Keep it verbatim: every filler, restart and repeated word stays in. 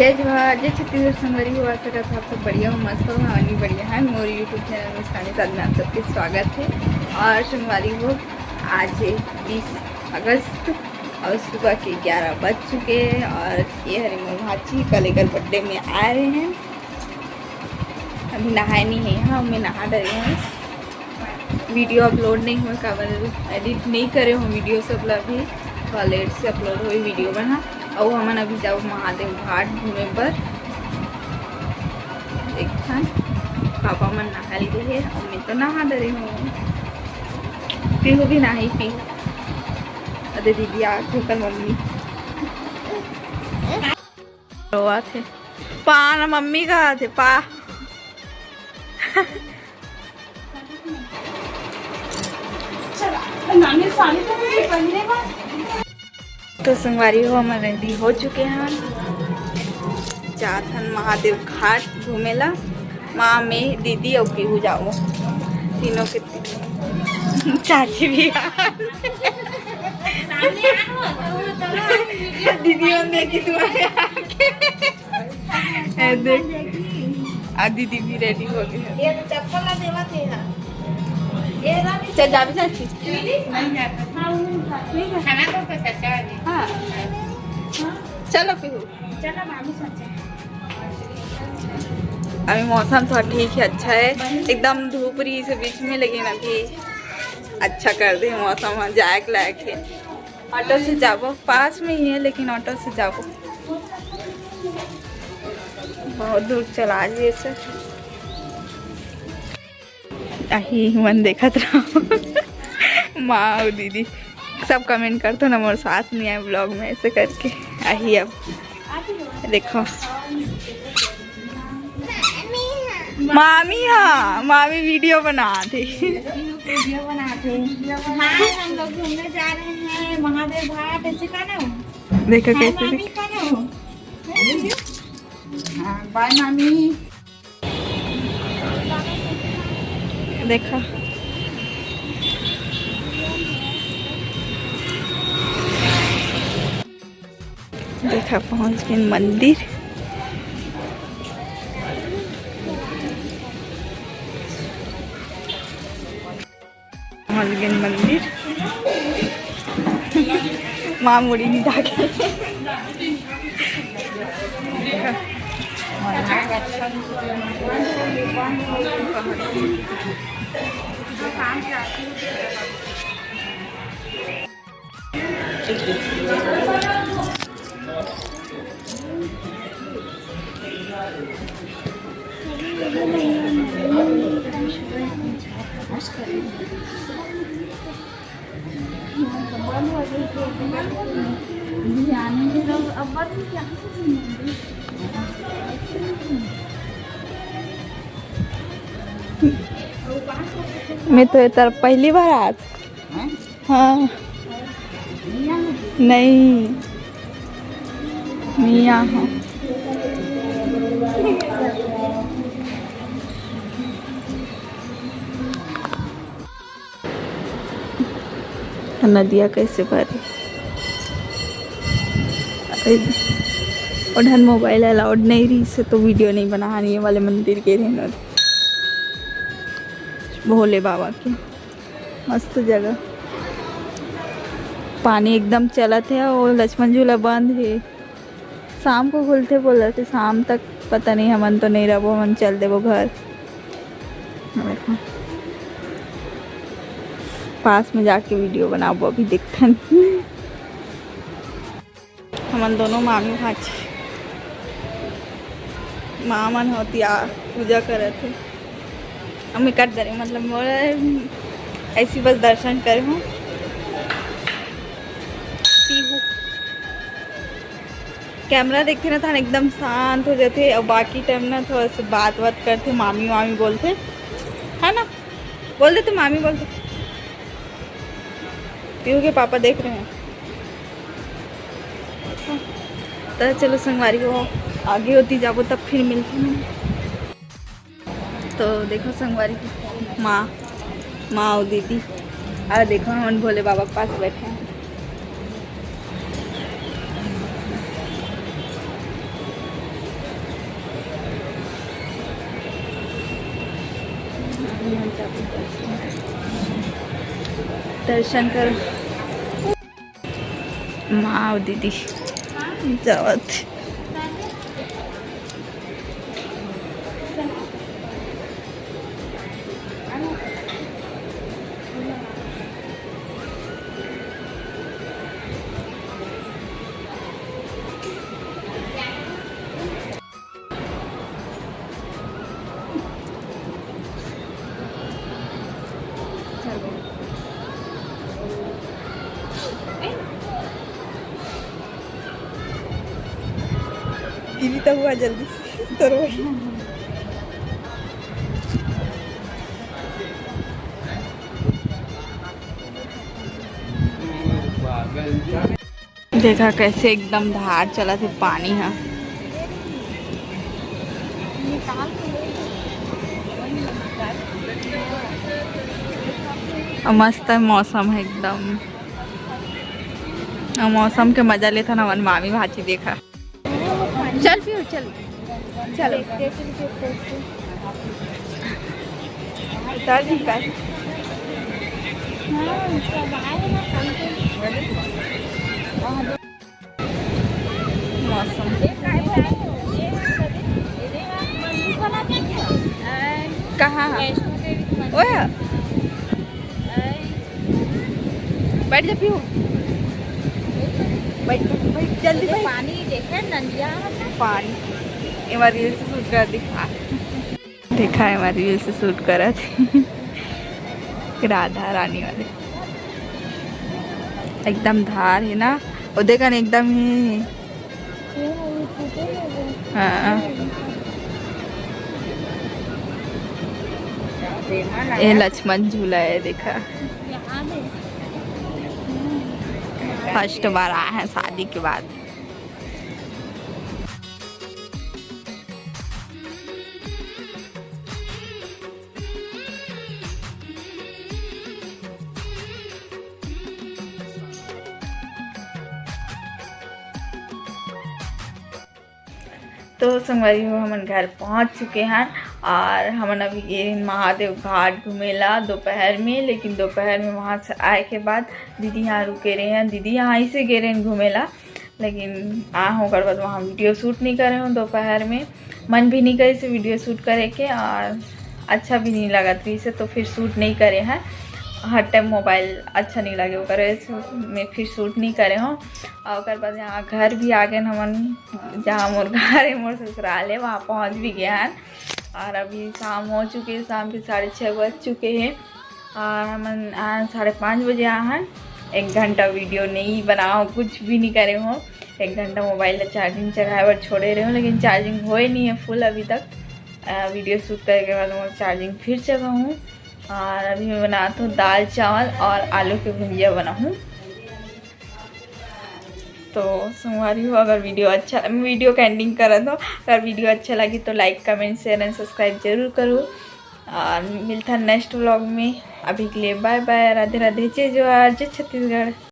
जय जोहार, जय छत्तीसगढ़ संगवारी हो। आशा करत हव आप सब बढ़िया हो, मस्त हो। हमन भी बढ़िया है। मोर YouTube चैनल मुस्कानी साधना आप सबके स्वागत है। और संगवारी हो, आज है बीस अगस्त और सुबह के ग्यारह बज चुके हैं। और ये हरे मोर भांची, कल एकर बर्थडे में आए रहे हैं। अभी नहाए नहीं है, हाँ, मैं नहा डरे हूँ। वीडियो अपलोड नहीं हुए, काबर एडिट नहीं करे हूँ वीडियो सब ला। अभी थोड़ा लेट से अपलोड हुई वीडियो बना। और हमन अभी जाओ महादेव घाट घूमे बर। देखथन, पापा मन नहा लिए हे और मैं तो नहा डरे हूँ। पीहू भी नहाही, पीहू। अरे दीदी आ गई ओकर मम्मी। रोवत हे। पा ना मम्मी कहा थे, पा। तो संगवारी हो, हमन रेडी हो चुके हैं। जात हन महादेव घाट घूमे ला। माँ, मैं, दीदी और पीहू जाओ। तीनों के तीनों। चाची भी आ। दीदी मन देखी तुम्हारे आके। ए, देख। आ दीदी भी रेडी हो गई है। ये तो चप्पल ला देवा थे ना। ये ना भी चल जाबे चाची। नहीं जाता। हाँ, वो नहीं जाता। खाना तो कुछ अच्छा है। हाँ। चलो पीहू। चलो मामी सोचे। अभी मौसम थोड़ा ठीक है, अच्छा है। एकदम धूप रही से बीच में, लेकिन अभी अच्छा कर दे मौसम, जाए के लायक है। ऑटो से जाबो, पास में ही है लेकिन ऑटो से जाबो। बहुत दूर चला लिए से। आही मन देखत रहो। माँ और दीदी सब कमेंट करतो ना, मोर साथ नहीं आए ब्लॉग में, ऐसे करके। आही अब देखो। मामी, हाँ, मामी वीडियो बना थे। वीडियो बना थे। हाँ, हम लोग घूमने जा रहे हैं महादेव घाट। ऐसे का ना हो? देखो हाय कैसे मामी का ना हो? हाँ, बाय मामी। देखा, देखा, पहुंच गए मंदिर। पहुंच गए मंदिर। माँ मुड़ी नहीं जाके। मैं तो ये तरफ पहली बार आज। हाँ। नहीं, नहीं आहा। नदिया कैसे भरे। ओढ़न मोबाइल अलाउड नहीं रही से तो वीडियो नहीं बना, ये वाले मंदिर के रहे। भोले बाबा के मस्त जगह। पानी एकदम चलत है और लक्ष्मण झूला बंद है। शाम को खुलथे बोलथे, शाम तक पता नहीं, हमन तो नहीं रहबो, हमन चल देबो घर। देखो, पास में जाके वीडियो बनाबो, अभी देखथन। हमन दोनों मामी भांची, माँ मन होती आ पूजा करत हे। हम कर दे रहे, मतलब मोर ऐसी बस दर्शन करे हूँ। पीहू कैमरा देखते ना, तहन एकदम शांत हो जाते, और बाकी टाइम ना थोड़ा सा बात बात करते, मामी वामी बोलते, है ना, बोल दे तो मामी बोलते। पीहू के पापा देख रहे हैं। तो चलो संगवारी हो, आगे होती जाबो तब फिर मिलते हैं। तो देखो संगवारी, माँ, माँ और दीदी, अरे देखो हम भोले बाबा के पास बैठे हैं। दर्शन कर। माँ अउ दीदी जावत। दीदी तो हुआ जल्दी से तोरो। देखा कैसे एकदम धार चलत हे पानी ह। अउ मस्त मौसम है एकदम, अउ मौसम के मजा लेथन हमन मामी भांची। देखा, चल पियो, चल, चलो। उतार दी का? मौसम कहाँ है? ओए, बैठ जा पियो, बैठ, बैठ, बैठ, जल्दी बैठ। पानी देखे नंदिया। पानी। एमा रील्स शूट कर दिखा। देखा है, एमा रील्स शूट करत हे। राधा रानी वाले एकदम धार है ना, ओ देखन एकदम ही। हाँ, ये लक्ष्मण झूला है, देखा। फर्स्ट बार आए हैं शादी के बाद। तो संगवारी हो, हमन घर पहुंच चुके हैं और हमन अभी गे महादेव घाट घूमेला दोपहर में। लेकिन दोपहर में वहां से आए के बाद दीदी यहाँ रुके रहे हैं, दीदी यहाँ ऐसे गे रहे हैं घूमेला। लेकिन आ हो, ओकर बाद वहाँ वीडियो शूट नहीं करे हूँ दोपहर में, मन भी नहीं करे से वीडियो शूट करे के, और अच्छा भी नहीं लगत रही से, तो फिर शूट नहीं करे हैं। हर टाइम मोबाइल अच्छा नहीं लगे, ओकर वजह से मैं फिर शूट नहीं करे हूँ। और ओकर बाद यहाँ घर भी आ गए हमन, जहाँ मोर घर है, मोर ससुराल है, वहाँ पहुँच भी गया है। और अभी शाम हो चुके, शाम के साढ़े छः बज चुके हैं। और हमन, आ, साढ़े पाँच बजे आ हन। एक घंटा वीडियो नहीं बनाओ, कुछ भी नहीं करे हो। एक घंटा मोबाइल ला चार्जिंग चढ़ाए बर छोड़े रहे हो, लेकिन चार्जिंग होए नहीं है फुल अभी तक। आ, वीडियो शूट करे के बाद मैं चार्जिंग फिर चढ़ाऊँ। और अभी मैं बनात हूँ दाल चावल और आलू के भुंजिया बनाऊँ। तो संगवारी हो, अगर वीडियो अच्छा, वीडियो का एंडिंग करत हो, अगर वीडियो अच्छा लगी तो लाइक, कमेंट, शेयर एंड सब्सक्राइब जरूर करो। और मिलता है नेक्स्ट व्लॉग में। अभी के लिए बाय बाय, राधे राधे, जय जोहार, जय छत्तीसगढ़।